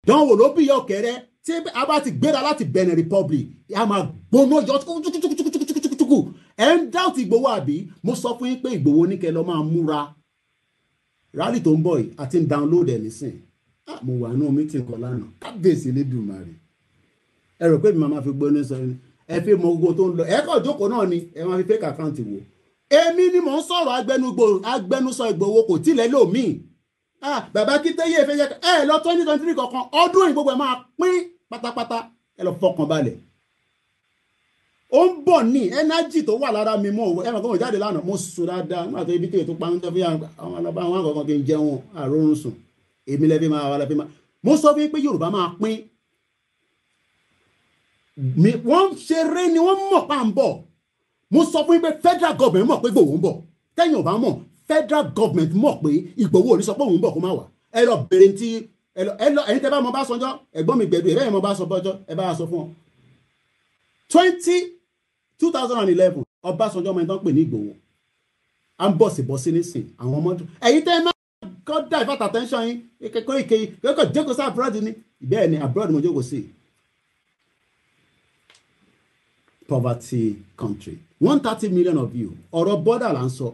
Dánwò ló bí ìyá ọ̀kẹ́rẹ́. Tí a bá ti gbéra láti Benin Republic, a máa gbóná yọ tukutukutukutukutukutuku. Ẹ ń dáùtì Ìgbòho àbí? Mo sọ fún yín pé Ìgbòho ní kẹ́ lọ máa múra. Rally tó ń bọ̀ yìí àti ń download ẹ̀ nísìn. Mo wà nínú meeting kan lánàá. Kábíyèsí Elédùmarè. Ẹ rò pé mi máa fi gbóná sọ ni. Ẹ fi mọ gbogbo tó ń lọ. Ẹ kàn jókòó náà ni ẹ máa fi fake account wò. Èmi ni mò ń sọ̀rọ̀ agbẹnusọ Ìgbòho kò tilẹ̀ lómi. Bàbá Akíntóyè fẹ́ jẹ́ ẹ lọ 2023 kankan ọdún yìí gbogbo ẹ máa pín pátápátá, ẹ lọ fọkàn balẹ̀. Ó ń bọ̀ ní ẹnájì tó wà lára mi mọ́ ẹ mọ̀ kó mo jáde lánàá, mo sùn dáadáa nígbà tó ibi tó yẹ tó pa ń tẹ́ fún yàrá àwọn alábá àwọn àkọ́kọ́ kí n jẹun àrórun sùn. Èmi lẹ́bí máa wà lẹ́bí máa. Mo sọ fún yín pé Yorùbá máa pín. Wọ́n ṣeré ni wọ́n mọ̀ pa ń bọ̀. Mo sọ fún yín pé federal government mọ̀ pé Ìgbòho ń bọ̀. Tẹ́yìn ò bá mọ̀, federal government mọ̀ pé Ìgbòho ò ní sọ pé òun ń bọ̀ kó má wà. Ẹ lọ bèrè tí ẹ lọ ẹ̀yin tẹ́ bá mọ Ọbásanjọ́, ẹ̀gbọ́n mi gbẹ̀dú ẹ̀ bẹ́ẹ̀ mọ Ọbásanjọ́, ẹ bá sọ fún ọ. 2011 Ọbásanjọ́ ọmọ ẹni tó ń pè ní Ìgbòho. À ń bọ̀ sí bọ́ sí nísìn àwọn ọmọ ẹ̀yin tẹ́ máa kọ́ divert attention yín kẹ́kọ̀ọ́ ìké kẹ́kọ̀ọ́ jókòó sí abroad ni. Bẹ́ẹ̀ ni abroad mo jókòó sí. Poverty country, 130 million of you. Ọ̀rọ̀ border là ń sọ.